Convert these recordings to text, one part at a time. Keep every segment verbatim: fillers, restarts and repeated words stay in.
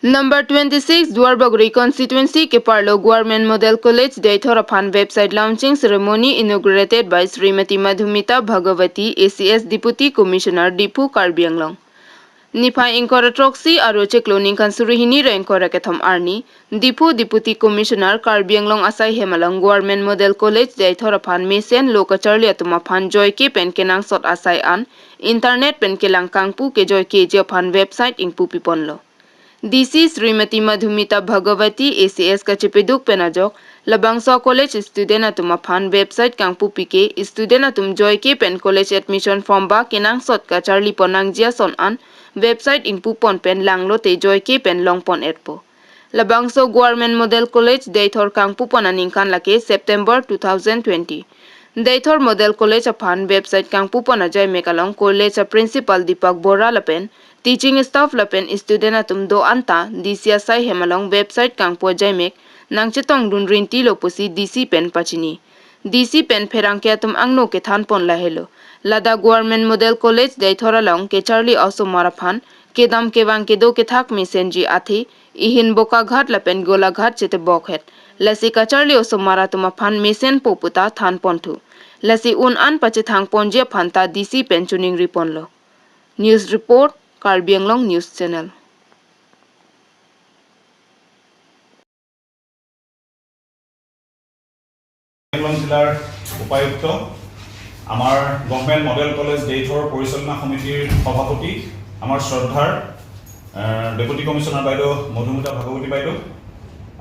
Number twenty-six Duarbagori constituency keparlo Government Model College Deithor aphan website launching ceremony inaugurated by Srimati Madhumita Bhagawati, A C S Deputy Commissioner, Diphu, Karbi Anglong. Niphai ingkoi ra throksi aro chiklo ningkan suri hini ra ingkoi ra kethom arni, Diphu, Deputy Commissioner, Karbi Anglong asai hem along Government Model College Deithor aphan mesen lo kacharli atum aphan joike pen kenangsot asai an internet pen kelang kangpu kejoikeji aphan website ingpu piponlo. D C Srimati Madhumita Bhagawati, A C S kachepeduk pen ajok, labangso college student atum aphan website kangpupi ke student atum joike pen college admission form ba kenangsot kacharlipon nangji ason an website ingpupon pen langlote joike pen longpon-etpo. Labangso Government Model College Deithor kangpupon aningkan lake September two thousand twenty. Deithor Model College aphan website kangpupon ajaimek along college a principal Deepak Bora lapen teaching staff lapen student atum do-an ta D C asai hem along website kangpu ajaimek nangchetongdun rintilo pusi D C pen pachini. D C pen pherangke atum angno kethanpon lahelo. Ladak Government Model College Deithor along kecharli osomar aphan kedam kevang kedo kethak mesenji athe ihin Bokaghat lapen Golaghat chetebokhet. Lasi kacharli osomar atum aphan mesenpo puta thanponthu. Lasi un an pachethangponji aphan ta D C pen choningriponlo. News report, Karbi Anglong News Channel. Anglong জিলাৰ উপায়ুক্ত, আমাৰ government model college ডেইথৰ পৰিচালনা সমিতিৰ সভাপতি, আমাৰ শ্ৰদ্ধাৰ, এ, deputy commissioner বাইদেউ মধুমিতা ভাগৱতী বাইদেউ,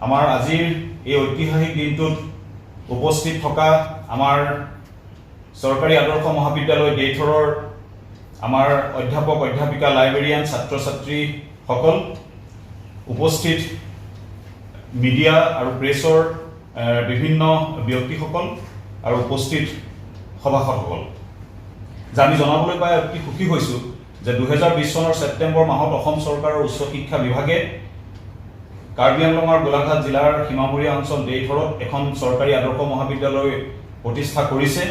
আমাৰ আজিৰ এই ঐতিহাসিক দিনটোত উপস্থিত থকা আমাৰ চৰকাৰী আদৰ্শ মহাবিদ্যালয় ডেইথৰৰ আমাৰ অধ্যাপক, অধ্যাপিকা, লাইব্ৰেৰিয়ান, ছাত্ৰ ছাত্ৰীসকল, উপস্থিত মিডিয়া আৰু প্ৰেছৰ, এ, বিভিন্ন ব্যক্তিসকল আৰু উপস্থিত সভাসদসকল, যে আমি জনাবলৈ পাই অতি সুখী হৈছোঁ যে দুহেজাৰ বিশ চনৰ ছেপ্টেম্বৰ মাহত অসম চৰকাৰৰ উচ্চ শিক্ষা বিভাগে কাৰ্বি আংলঙৰ গোলাঘাট জিলাৰ সীমামূৰীয়া অঞ্চল ডেইথৰত এখন চৰকাৰী আদৰ্শ মহাবিদ্যালয় প্ৰতিষ্ঠা কৰিছে।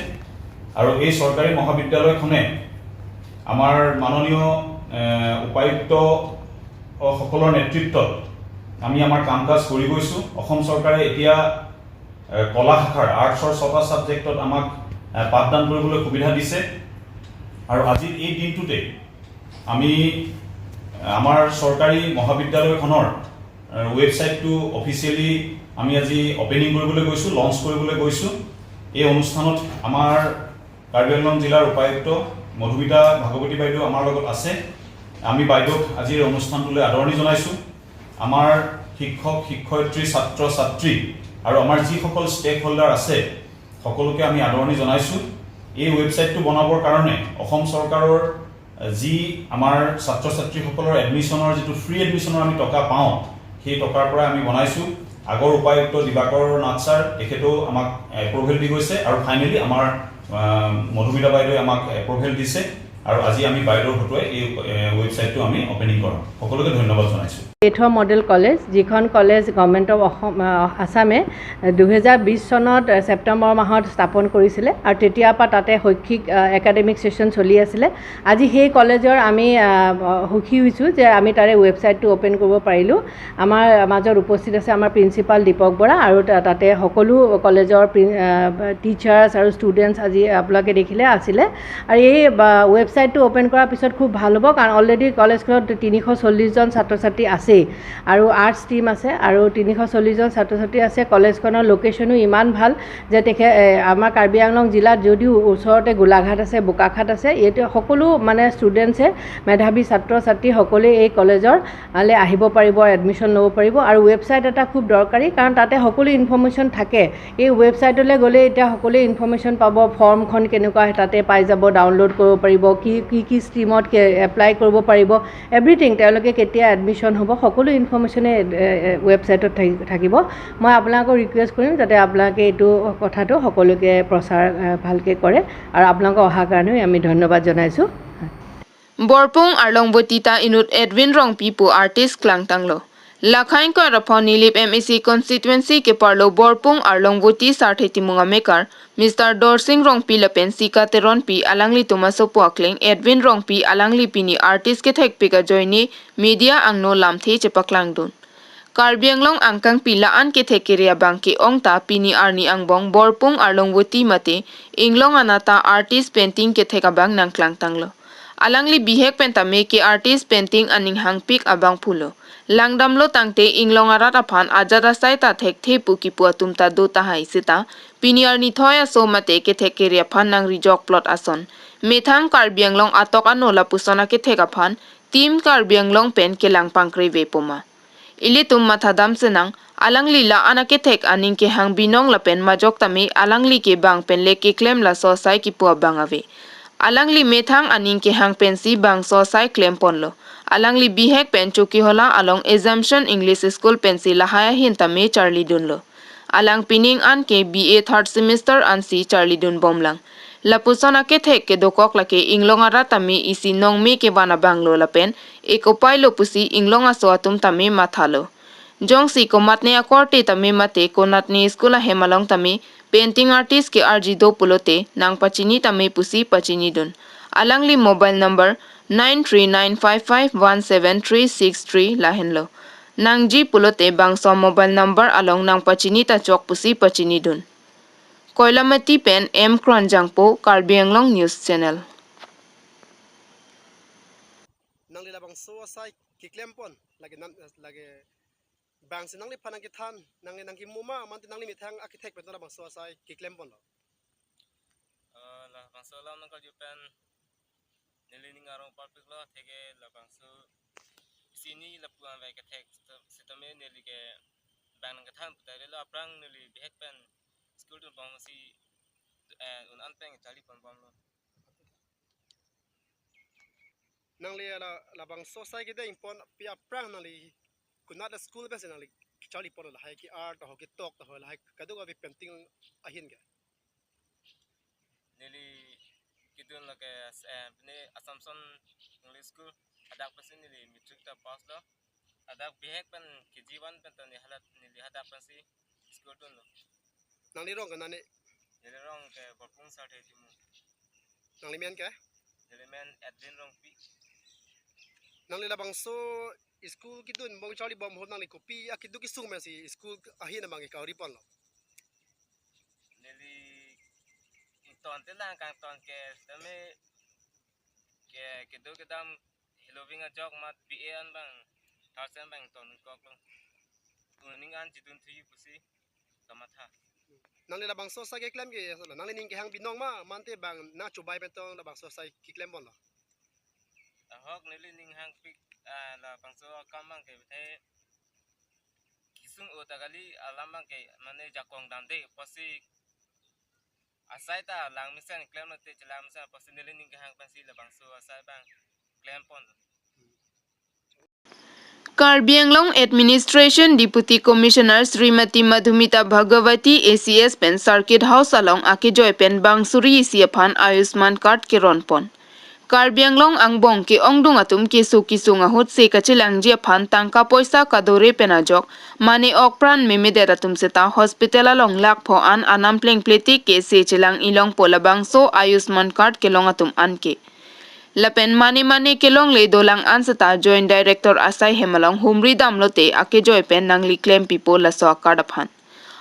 আৰু এই চৰকাৰী মহাবিদ্যালয়খনে আমাৰ মাননীয়, এ, উপায়ুক্ত, অ, সকলৰ নেতৃত্বত আমি আমাৰ কাম কাজ কৰি গৈছোঁ। অসম চৰকাৰে এতিয়া, এ, কলা শাখাৰ আৰ্টছৰ ছটা ছাবজেক্টত আমাক, এ, পাঠদান কৰিবলৈ সুবিধা দিছে। আৰু আজিৰ এই দিনটোতে আমি, এ, আমাৰ চৰকাৰী মহাবিদ্যালয়খনৰ, এ, ৱেবছাইটটো অফিচিয়েলি আমি আজি অপেনিং কৰিবলৈ গৈছোঁ, লঞ্চ কৰিবলৈ গৈছোঁ। এই অনুষ্ঠানত আমাৰ কাৰ্বি আংলং জিলাৰ উপায়ুক্ত মধুমিতা ভাগৱতী বাইদেউ আমাৰ লগত আছে। আমি বাইদেউক আজিৰ অনুষ্ঠানটোলৈ আদৰণি জনাইছোঁ। আমাৰ শিক্ষক, শিক্ষয়িত্ৰী, ছাত্ৰ ছাত্ৰী আৰু আমাৰ যিসকল ষ্টেক হোল্ডাৰ আছে, সকলোকে আমি আদৰণি জনাইছোঁ। এই ৱেবছাইটটো বনাবৰ কাৰণে অসম চৰকাৰৰ যি আমাৰ ছাত্ৰ ছাত্ৰীসকলৰ এডমিশ্যনৰ যিটো ফ্ৰী এডমিশ্যনৰ আমি টকা পাওঁ, সেই টকাৰ পৰাই আমি বনাইছোঁ। আগৰ উপায়ুক্ত দিবাকৰ নাথ ছাৰ, তেখেতেও আমাক এপ্ৰুভেল দি গৈছে আৰু ফাইনেলি আমাৰ, আহ, মধুমিতা বাইদেৱে আমাক এপ্ৰুভেল দিছে আৰু আজি আমি বাইদেউৰ হতুৱাই এই, এ, ৱেবছাইটটো আমি অপেনিং কৰাম। সকলোকে ধন্যবাদ জনাইছোঁ। ডেইথৰ মডেল কলেজ, যিখন কলেজ গভৰ্ণমেণ্ট অৱ অসম, আহ, আছামে দুহেজাৰ বিশ চনত, আহ, ছেপ্টেম্বৰ মাহত স্থাপন কৰিছিলে আৰু তেতিয়াৰ পৰা তাতে শৈক্ষিক, আহ, একাডেমিক ছেছন চলি আছিলে। আজি সেই কলেজৰ আমি, আহ, সুখী হৈছোঁ যে আমি তাৰে ৱেবছাইটটো অপেন কৰিব পাৰিলোঁ। আমাৰ মাজত উপস্থিত আছে আমাৰ প্ৰিন্সিপাল দীপক বৰা আৰু তা-, তাতে সকলো কলেজৰ প্ৰি-, আহ, টিচাৰ্ছ আৰু ষ্টুডেণ্টছ আজি আপোনালোকে দেখিলে আছিলে। আৰু এই বা, ৱেবছাইটটো অপেন কৰাৰ পিছত খুব ভাল হ'ব, কাৰণ অলৰেডি কলেজখনত তিনিশ চল্লিছজন ছাত্ৰ ছাত্ৰী আছেই আৰু আৰ্টছ ষ্ট্ৰীম আছে আৰু তিনিশ চল্লিছজন ছাত্ৰ ছাত্ৰী আছে। কলেজখনৰ লোকেশ্যনো ইমান ভাল যে তেখে-, এ, আমাৰ কাৰ্বি আংলং জিলাত যদিও ওচৰতে গোলাঘাট আছে, বোকাখাট আছে, ইয়াতে সকলো মানে ষ্টুডেণ্টছে, মেধাৱী ছাত্ৰ ছাত্ৰী সকলোৱে এই কলেজৰ আলে আহিব পাৰিব, এডমিশ্যন ল'ব পাৰিব। আৰু ৱেবছাইট এটা খুব দৰকাৰী, কাৰণ তাতে সকলো ইনফৰ্মেশ্যন থাকে। এই ৱেবছাইটলৈ গ'লে এতিয়া সকলোৱে ইনফৰ্মেশ্যন পাব, ফৰ্মখন কেনেকুৱা আহে তাতে পাই যাব, ডাউনলোড কৰিব পাৰিব, কি কি কি ষ্ট্ৰীমত কে-, এপ্লাই কৰিব পাৰিব, এভৰিথিং, তেওঁলোকে কেতিয়া এডমিশ্যন হ'ব, সকলো ইনফৰ্মেশ্যনে, এ, এ, ৱেবছাইটত থাকি-, থাকিব। মই আপোনালোকক ৰিকুৱেষ্ট কৰিম যাতে আপোনালোকে এইটো কথাটো সকলোকে প্ৰচাৰ, এ, ভালকৈ কৰে আৰু আপোনালোকক অহাৰ কাৰণেও আমি ধন্যবাদ জনাইছোঁ। Borpung Arlong Botita inut Edwin Rongpi pu artist klangtanglo. Lakhai ingkoi ra pho Nilip M A C constituency keparlo Borpung Arlongvoti Sarthe Timung amekar Mister Dorsing Rongpi lapen Sika Teronpi alanglitum asopo akleng Edwin Rongpi alangli pini artist kethekpik ajoine media angno lamthe chepaklangdun. Karbi Anglong angkangpi la-an kethek kere abang ke-ong ta pini arni angbong Borpung Arlongvoti mate Inglong anat ta artist painting kethek abang nangklangtanglo. Alangli bihek pen tame ke artist painting aning hangpik abang pulo. Langdamlo tangte Inglong arat aphan ajat asai ta thekthe pu kipu atum ta do tahai seta pini arni thoi aso mate kethek kere aphan nangrijok plot ason. Methang Karbi Anglong atok ano lapuson akethek aphan Team Karbi Anglong pen kelang pangkreve poma. Ilitum mathadam senang, alangli la-an akethek aning kehang binong lapen majok tame alangli ke bang pen le keklem laso asai kipu abang ave. Alangli methang aning kehang pensi bangso asai klemponlo. Alangli bihek pen Chokihola along Assumption English School pensi lahai ahin tame charlidunlo. Alang pining an ke B A third semester ansi charlidun bomlang. Lapuson akethek kedokok lake Inglong arat tame isi nongme kevan abanglo lapen ekopailo pusi Inglong aso atum tame mathalo. Jongsi komatne akorte tame mate konatne school ahem along tame painting artist ke-arji do pulote nangpachini tame pusi pachinidun. Alangli mobile number nine three nine five five one seven three six three lahenlo. Nangji pulote bangso mobile number along nangpachini ta chok pusi pachinidun. Koilamati pen M Kronjangpo, Karbi Anglong News Channel. Nangli labangso asai keklempon, lake nan, lake bangsi nangliphan nangkethan, nang, nangkimuma, mante nangli methang akethek pen labangso asai keklemponlo. Eh, labangso alam nangkarju pen neli ning arong parpiklo, atheke labangso isi ni lapu-an ave kethek seta-, setame neli ke bang nangkethan putai lelo aphrang neli bihek pen school dunbomsi, eh, un-an pen charlipon bomlo. Nangli la, labangso asai kedengpon pi aphrang nangli konat school pensi nangli charliponlo, lahai ke-art ho ketok ho lahai kadokave painting ahin ke? Neli kedun lake as-, eh, pine Assumption English School, hadak pensi neli matric ta passlo. Hadak bihek pen K G one pen ta neli halat, neli hadak pensi school dunlo. Nangli rong ke nani? Neli rong ke Borpung Sarthe Timung. Nangli men ke? Neli men Edwin Rongpi. Nangli labangso school kedunbom charlibom ahut nangli kopi akeduk kesung pensi school ahin abang ke kauriponlo? Neli ingtonte lang kangton ke tame ke kedo kedam heloving ajok mat B A an bang third sem bang tonkoklo. Uning an chidun thuji pusi kamatha. Nangli labangso asai keklem ke, nangli ning kehang binong ma, mante bang nangchobai pen tong labangso asai keklemponlo? Ahok neli ning hangpik, ah, labangso akam bang ke bethe kisung o ta kali alam bang ke mane jakong damde pusi asai ta lang mesen klemlote chelang mesen pusi neli ning kehang pensi labangso asai bang klempon. Karbi Anglong Administration Deputy Commissioner Srimati Madhumita Bhagawati A C S pen Circuit House along akejoi pen bang suri isi aphan Ayushman Card keronpon. Karbi Anglong angbong ke-ongdung atum keso kesung ahut se kachelangji aphan tangka poisa kadore pen ajok mane okpran memedet atum seta hospital along lakh pho an anam plengpletik ke se chelang ilongpo labangso Ayushman Card kelong atum anke. Lapen mane mane kelongle dolang an seta Joint Director asai hem along humri damlote akejoi pen nangli klempipo laso a-card aphan.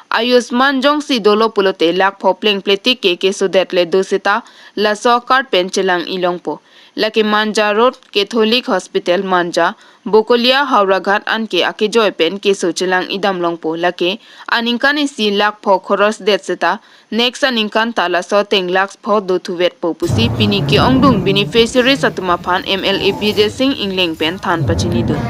Ayushman jongsi dolo pulote lakh pho plengpletik ke kesodet le do seta laso a-card pen chelang ilongpo. Lake Manja Road, Catholic Hospital Manja, Bokolia, Howraghat anke akejoi pen keso chelang idamlongpo. Lake aningkan isi lakh pho khoros det seta next aningkan ta laso ateng lakh pho dothuvetpo pusi pini ke-ongdung beneficiaries atum aphan M L A Bidya Sing Engleng pen than pachinidun.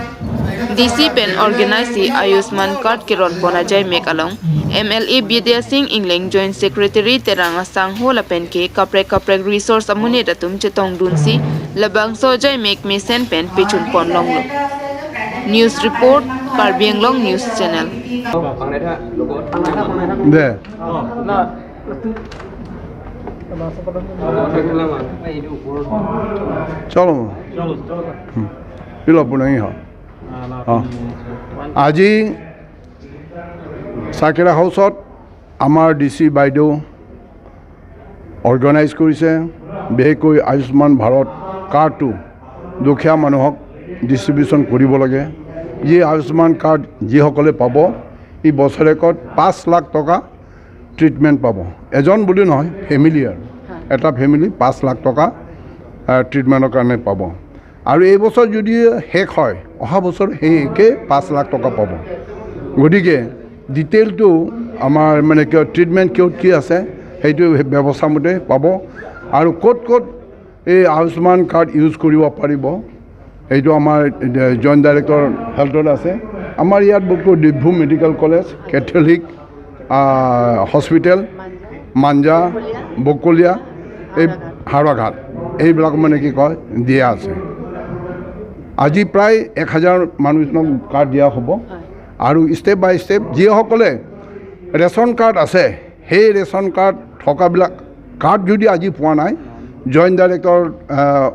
D C pen organize si Ayushman Card keronpon ajaimek along M L A Bidya Sing Engleng, Joint Secretary Terang Asangho lapen ke kaprek kaprek resource amonit atum chetongdunsi labangso ajaimek mesen pen pechunpon longlo. News report, Karbi Anglong News Channel. De. Chalo. Hmm. Pilo punang iho. অ। আজি চাকিৰা হাউচত আমাৰ D C বাইদেউ অৰ্গেনাইজ কৰিছে, বিশেষকৈ আয়ুষ্মান ভাৰত কাৰ্ডটো দুখীয়া মানুহক ডিষ্ট্ৰিবিউশ্যন কৰিব লাগে। যি আয়ুষ্মান কাৰ্ড যিসকলে পাব, এই বছৰেকত পাঁচ লাখ টকা ট্ৰিটমেণ্ট পাব। এজন বুলি নহয়, ফেমিলি আৰু। এটা ফেমিলি পাঁচ লাখ টকা, আহ, ট্ৰিটমেণ্টৰ কাৰণে পাব। আৰু এই বছৰ যদি শেষ হয়, অহা বছৰ সেই একে পাঁচ লাখ টকা পাব। গতিকে ডিটেইলটো আমাৰ মানে কিয় ট্ৰিটমেণ্ট কিয় কি আছে, সেইটো সেই ব্যৱস্থা মতে পাব। আৰু ক'ত ক'ত এই আয়ুষ্মান কাৰ্ড ইউজ কৰিব পাৰিব, সেইটো আমাৰ জইণ্ট ডাইৰেক্টৰ হেল্থত আছে। আমাৰ ইয়াত বৰ্তমান ডিব্ৰু মেডিকেল কলেজ, কেথলিক, আহ, হস্পিটেল, মাঞ্জা, বকলীয়া, এই হাওৰাঘাট, এইবিলাক মানে কি কয় দিয়া আছে। আজি প্ৰায় এক হাজাৰ মানুহজনক কাৰ্ড দিয়া হ'ব। আৰু ষ্টেপ বাই ষ্টেপ যিসকলে ৰেচন কাৰ্ড আছে, সেই ৰেচন কাৰ্ড থকাবিলাক কাৰ্ড যদি আজি পোৱা নাই, জইণ্ট ডাইৰেক্টৰ, আহ,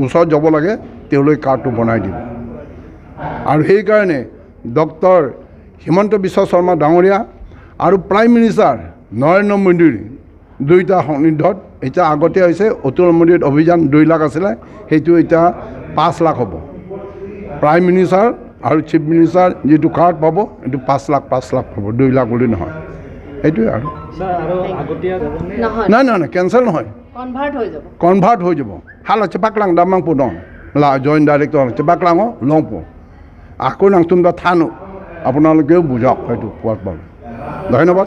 ওচৰত যাব লাগে, তেওঁলৈ কাৰ্ডটো বনাই দিব। আৰু সেইকাৰণে ডক্টৰ হিমন্ত বিশ্ব শৰ্মা ডাঙৰীয়া আৰু প্ৰাইম মিনিষ্টাৰ নৰেন্দ্ৰ মোদীৰ দুইটা সন্নিধ্যত এতিয়া আগতে হৈছে অটল অমৃত অভিযান দুই লাখ আছিলে, সেইটো এতিয়া পাঁচ লাখ হ'ব। প্ৰাইম মিনিষ্টাৰ আৰু চিফ মিনিষ্টাৰ যিটো কাৰ্ড পাব, এইটো পাঁচ লাখ, পাঁচ লাখ পাব, দুই লাখ বুলি নহয়। সেইটোৱে আৰু। ছাৰ, আৰু আগতীয়া নহয়। নাই, নাই, নাই, কেঞ্চেল নহয়। কনভাৰ্ট হৈ যাব। কনভাৰ্ট হৈ যাব। Hala chepaklang damnang pu non. La joint director chepaklang o longpo. Ako nangtum ta than-o. আপোনালোকেও বুজক সেইটো কোৱাত পাব। ধন্যবাদ।